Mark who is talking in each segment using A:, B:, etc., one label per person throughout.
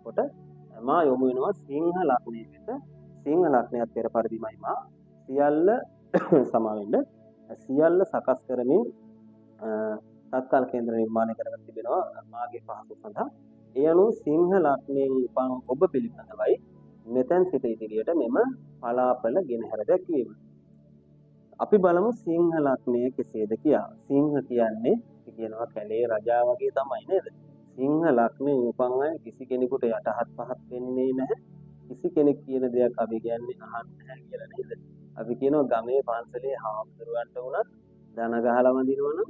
A: කොට මා යොමු වෙනවා සිංහ ලග්නය වෙත. සිංහ ලග්නයත් පෙර පරිදිමයි මා සියල්ල සමා වෙන්න සියල්ල සකස් කරමින් තත්කාල කේන්ද්‍ර නිර්මාණය කරගෙන තිබෙනවා මාගේ පහසු සඳහා. ඒ අනුව සිංහ ලග්නයෙන් උපන් ඔබ පිළිබඳවයි මෙතෙන් සිට ඉදිරියට මෙම පලාපල ගෙනහැර දැක්වීම. අපි බලමු සිංහ ලග්නය කෙසේද කියා. සිංහ කියන්නේ කියනවා කැලේ රජා වගේ තමයි නේද? සිංහ ලග්නයෙන් උපන් අය කිසි කෙනෙකුට යටහත් පහත් වෙන්නේ නැහැ. කිසි කෙනෙක් කියන දෙයක් අපි කියන්නේ අහන්නේ නැහැ කියලා නේද? අපි කියනවා ගමේ පන්සලේ හාමුදුරුවන්ට වුණත් දන ගහලා වඳිනවා නම්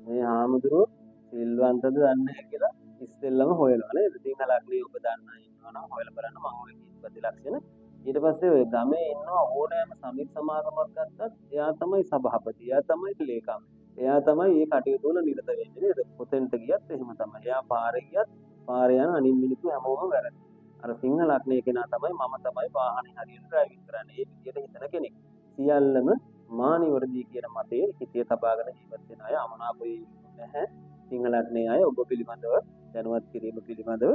A: මේ හාමුදුරුවෝ සිල්වන්තද දන්නේ නැහැ කියලා ඉස්සෙල්ලම හොයනවා නේද? සිංහ ලග්නයේ ඔබ දන්න අය ඉන්නවා නම් හොයලා බලන්න මම ඔය කියන ප්‍රතිලක්ෂණ. ඊට පස්සේ ඔය ගමේ ඉන්නවා ඕනෑම සමිත සමාගමක් ගත්තත් එයා තමයි සභාපති, එයා තමයි ලේකම්, එයා තමයි මේ කටයුතු වල නිරත වෙන්නේ නේද? කොතෙන්ට ගියත් එහෙම තමයි. එයා පාරේ ගියත් පාරේ යන අනිත් මිනිස්සු හැමෝම වැරදි. අර සිංහ ලග්නයේ කෙනා තමයි මම තමයි වාහනේ හරියට ඩ්‍රයිවිං කරන්නේ. ඒ විදියට හිතන කෙනෙක්. සියල්ලම මා නිවැරදි කියන මතයේ හිතේ තබාගෙන ජීවත් වෙන අය අමනාප නැහැ. සිංහ ලග්නයේ අය ඔබ පිළිබඳව දැනුවත් කිරීම පිළිබඳව.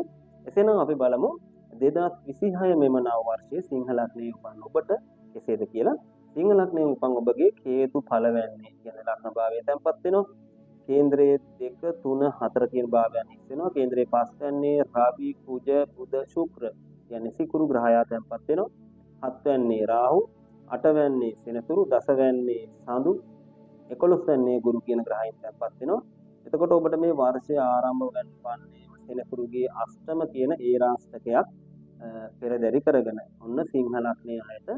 A: එසේනම් අපි බලමු 2026 මෙම නව වර්ෂයේ සිංහ ලග්නයේ උපන් ඔබට කෙසේද කියලා. සිංහ ලග්නයේ උපන් ඔබගේ කේතු පළවැන්නේ කියන ලග්න භාවය තැන්පත් වෙනවා. කේන්ද්‍රයේ 2 3 4 කියන භාවයන් හිස් වෙනවා. කේන්ද්‍රයේ පස්වැන්නේ රවි, කුජ, බුධ, ශුක්‍ර කියන්නේ සිකුරු ග්‍රහයා තැන්පත් වෙනවා. හත්වැන්නේ රාහු, අටවැන්නේ සෙනසුරු, දසවැන්නේ සඳු, 11වැන්නේ ගුරු කියන ග්‍රහයන් තැන්පත් වෙනවා. එතකොට ඔබට මේ වර්ෂය ආරම්භ වන්නේ සෙනසුරුගේ අෂ්ටම කියන ඒ රාෂ්ටකයක් පෙරදරි කරගෙන. ඔන්න සිංහ ලග්නයේ අයට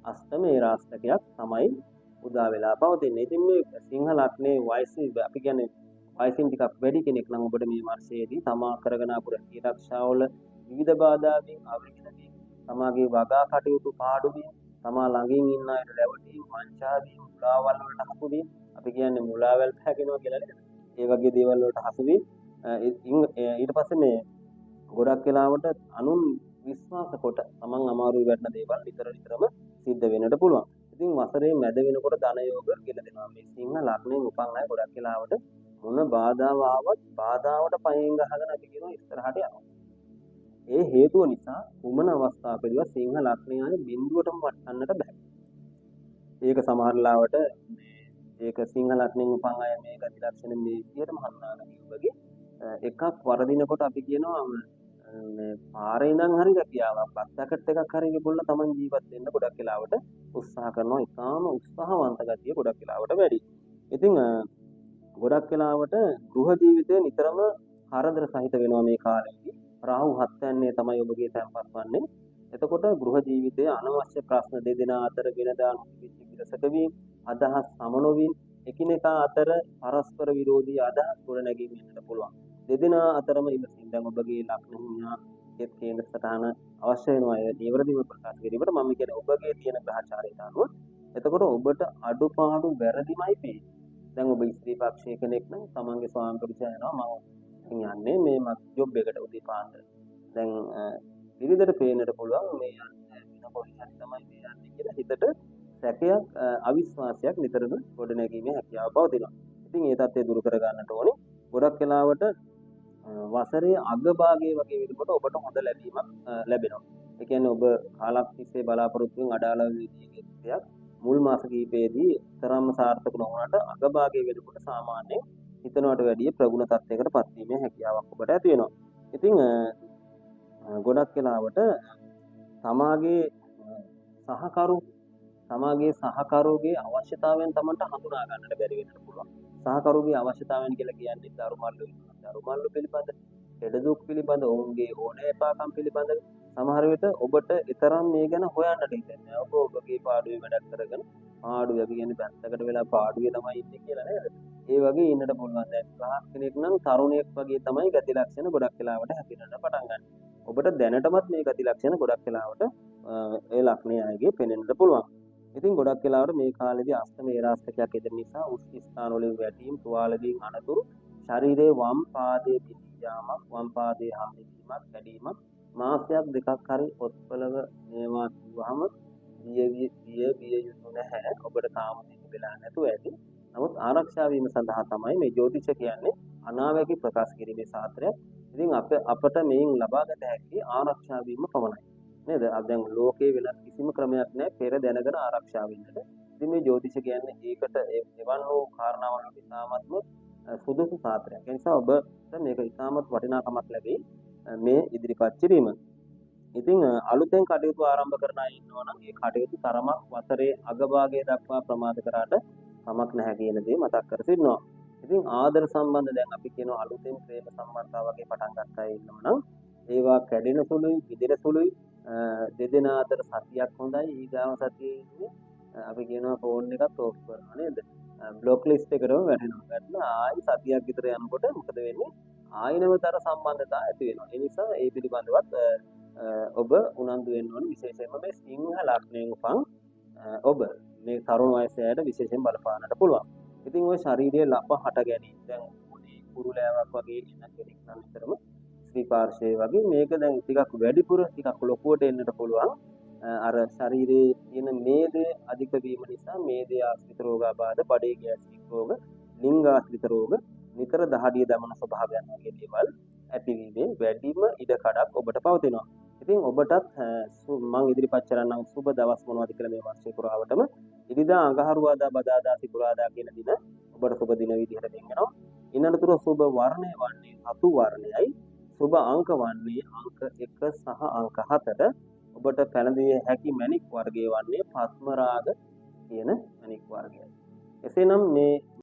A: අෂ්ටම ඒ රාෂ්ටකයක් තමයි උදා වෙලා පවතින්නේ. ඉතින් මේ සිංහ ලග්නයේ වයස අපි කියන්නේ වයසින් ටිකක් වැඩි කෙනෙක් නම් ඔබට මේ වර්ෂයේදී තමා කරගෙන ආපු රැකී ආරක්ෂාවල විවිධ බාධාකින් අවිඝ්න වීම, තමාගේ වගා කටයුතු පාඩු වීම, තමා ළඟින් ඉන්න අයට රැවටීම්, වංචා වීම, මුලාවල් වලට හසු වීම, අපි කියන්නේ මුලාවල් පැහැගෙනවා කියලා නේද? ඒ වගේ දේවල් වලට හසු වීම. ඊට පස්සේ මේ ගොඩක් වෙලාවට අනුන් විශ්වාස කොට තමන් අමාරුවේ වැටෙන දේවල් නිතර නිතරම සිද්ධ වෙන්නට පුළුවන්. ඉතින් වසරේ මැද වෙනකොට ධන යෝග කියලා දෙනවා. මේ සිංහ ලග්නයෙන් උපන් අය ගොඩක් වෙලාවට මොන බාධාව ආවත් බාධාවට පයෙන් ගහගෙන අපි කියනවා ඉස්සරහට යනවා. ඒ හේතුව නිසා කුමන අවස්ථාවකදීවත් සිංහ ලග්නයේ අය බිඳුවටම වටන්නට බෑ. ඒක සමහර ලාවට මේ ඒක සිංහ ලග්නයෙන් උපන් අය මේ ගති ලක්ෂණ මේ විදිහටම හඳුනාගන්න වගේ එකක් වරදිනකොට අපි කියනවා මේ පාරේ ඉඳන් හරි රැකියාවක් බත් පැකට් එකක් හරි ගිහලා තමන් ජීවත් වෙන්න ගොඩක් වෙලාවට උත්සාහ කරනවා. ඉතාම උත්සාහවන්ත ගතිය ගොඩක් වෙලාවට වැඩි. ඉතින් ගොඩක් වෙලාවට ගෘහ ජීවිතය නිතරම කරදර සහිත වෙනවා මේ කාලේදී. රාහු හත්වැන්නේ තමයි ඔබගේ තැන්පත් වන්නේ. එතකොට ගෘහ ජීවිතයේ අනවශ්‍ය ප්‍රශ්න දෙදෙනා අතර වෙනදා නොතිබිච්ච විරසක වීම, අදහස් සම නොවීම, එකිනෙකා අතර පරස්පර විරෝධී අදහස් ගොඩනැගීම වෙන්නට පුළුවන්. දෙදෙනා අතරම ඉවසීම. දැන් ඔබගේ ලග්න හිමියා ඒත් කේන්ද්‍ර සටහන අවශ්‍ය වෙනවා ඒ නිවැරදිව ප්‍රකාශ කිරීමට. මම කියන්නේ ඔබගේ තියෙන ග්‍රහචාරයට අනුව. එතකොට ඔබට අඩුපාඩු වැරදිමයි පේන්නේ. දැන් ඔබ ස්ත්‍රී පක්ෂයේ කෙනෙක් නම් තමන්ගේ ස්වාමි පුරුෂයා යනවා මම යන්නේ මේ ජොබ් එකට උදේ පාන්දර. දැන් විවිධට පේන්නට පුළුවන් මේ යන්නේ වෙන කොහේ හරි තමයි මේ යන්නේ කියලා හිතට සැකයක් අවිශ්වාසයක් නිතරම ගොඩනැගීමේ හැකියාව පවතිනවා. ඉතින් ඒ තත්ත්වය දුරු කර ගන්නට ඕනේ. ගොඩක් වෙලාවට වසරේ අගභාගයේ වගේ වෙනකොට ඔබට හොඳ ලැබීමක් ලැබෙනවා. ඒ කියන්නේ ඔබ කාලක් තිස්සේ බලාපොරොත්තු වෙන අඩාල විදිහේ දෙයක් මුල් මාස කිහිපයේදී තරම්ම සාර්ථක නොවුනට අගභාගයේ වෙනකොට සාමාන්‍යයෙන් හිතනවට වැඩිය ප්‍රගුණ තත්ත්වයකට පත්වීමේ හැකියාවක් ඔබට ඇති වෙනවා. ඉතින් ගොඩක් වෙලාවට තමාගේ සහකරු තමාගේ සහකරුගේ අවශ්‍යතාවයන් තමන්ට හඳුනා ගන්නට බැරි වෙන්නට පුළුවන්. සහකරුගේ අවශ්‍යතාවයන් කියලා කියන්නේ දරුමල්ලු දරුමල්ලු පිළිබඳ, ලෙඩ දුක් පිළිබඳ, ඔවුන්ගේ ඕනෑපාකම් පිළිබඳ සමහර විට ඔබට ඊතරම් මේ ගැන හොයන්නට හිතෙන්නේ නැහැ. ඔබ ඔබගේ පාඩුවේ වැඩක් කරගෙන පාඩුවේ අපි කියන්නේ පැත්තකට වෙලා පාඩුවේ තමයි ඉන්නේ කියලා නේද? ඒ වගේ ඉන්නට පුළුවන්. දැන් ග්‍රහක් කෙනෙක් නම් තරුණයෙක් වගේ තමයි ගති ලක්ෂණ ගොඩක් වෙලාවට හැසිරෙන්න පටන් ගන්න. ඔබට දැනටමත් මේ ගති ලක්ෂණ ගොඩක් වෙලාවට ඒ ලක්ෂණය අයගේ පෙනෙන්නට පුළුවන්. ඉතින් ගොඩක් වෙලාවට මේ කාලේදී අෂ්ටම ඒරාස්තකයක් එදෙන නිසා උස් ස්ථාන වලින් වැටීම්, තුවාල වීම අනතුරු, ශරීරයේ වම් පාදයේ බිඳී යාමක්, වම් පාදයේ හානි වීමක්, කැඩීමක්, මාසයක් දෙකක් හරි පොත්වලව මේවා කිව්වහම බිය යුතු නැහැ. ඔබට තාම මේක වෙලා නැතුව ඇති. නමුත් ආරක්ෂා වීම සඳහා තමයි මේ ජ්‍යොතිෂ කියන්නේ අනාවැකි ප්‍රකාශ කිරීමේ ශාස්ත්‍රයක්. ඉතින් අපට මෙයින් ලබාගත හැකි ආරක්ෂා වීම පමණයි. නේද? අද දැන් ලෝකේ වෙනත් කිසිම ක්‍රමයක් නැහැ පෙර දැනගෙන ආරක්ෂා වෙන්නට. ඉතින් මේ ජ්‍යොතිෂ කියන්නේ ඒකට එවන් වූ කාරණාවල් වලට ඉතාමත්ම සුදුසු සාත්‍රයක්. ඒ නිසා ඔබට මේක ඉතාමත් වටිනාකමක් ලැබෙයි මේ ඉදිරිපත් කිරීම. ඉතින් අලුතෙන් කටයුතු ආරම්භ කරන අය ඉන්නවා නම් ඒ කටයුතු තරමක් වසරේ අගභාගය දක්වා ප්‍රමාද කරාට කමක් නැහැ කියන දේ මතක් කර සිටිනවා. ඉතින් ආදර සම්බන්ධ දැන් අපි කියනවා අලුතෙන් ප්‍රේම සම්බන්ධතා වගේ පටන් ගත්ත අය ඉන්නවා නම් ඒවා කැඩෙන සුළුයි, බිඳෙන සුළුයි. දෙදෙනා අතර සතියක් හොඳයි, ඊගාව සතියේ ඉන්නේ අපි කියනවා ෆෝන් එකත් ඕෆ් කරනවා නේද? බ්ලොක් ලිස්ට් එකටම වැටෙනවා. වැටලා ආයි සතියක් විතර යනකොට මොකද වෙන්නේ? ආයි නැවත අර සම්බන්ධතා ඇති වෙනවා. ඒ නිසා ඒ පිළිබඳවත් ඔබ උනන්දු වෙන්න ඕනේ. විශේෂයෙන්ම මේ සිංහ ලග්නයෙන් උපන් ඔබ මේ තරුණ වයසේ අයට විශේෂයෙන් බලපාන්නට පුළුවන්. ඉතින් ඔය ශාරීරියේ ලප හට ගැනීම, දැන් පොඩි කුරුලෑවක් වගේ එන කෙනෙක් නම් නිතරම ස්ත්‍රී පාර්ශ්වයේ වගේ මේක දැන් ටිකක් වැඩිපුර ටිකක් ලොකුවට එන්නට පුළුවන්. අර ශරීරයේ තියෙන මේදය අධික වීම නිසා මේදය ආශ්‍රිත රෝගාබාධ, බඩේ ගෑස්ට්‍රික් රෝග, ලිංගාශ්‍රිත රෝග, නිතර දහඩිය දමන ස්වභාවයන් වගේ දේවල් ඇතිවීමේ වැඩිම ඉඩකඩක් ඔබට පවතිනවා. ඉතින් ඔබටත් මං ඉදිරිපත් කරන්නම් සුබ දවස් මොනවද කියලා මේ වර්ෂය පුරාවටම. ඉරිදා, අඟහරුවාදා, බදාදා, සිකුරාදා කියන දින ඔබට සුබ දින විදිහට වෙන් වෙනවා. ඉන්නතුරු සුබ වර්ණය වන්නේ රතු වර්ණයයි. සුබ අංක වන්නේ අංක 1 සහ අංක 4. ඔබට පැළඳිය හැකි මැණික් වර්ගය වන්නේ පද්මරාග කියන මැණික් වර්ගයයි. එසේනම් මේ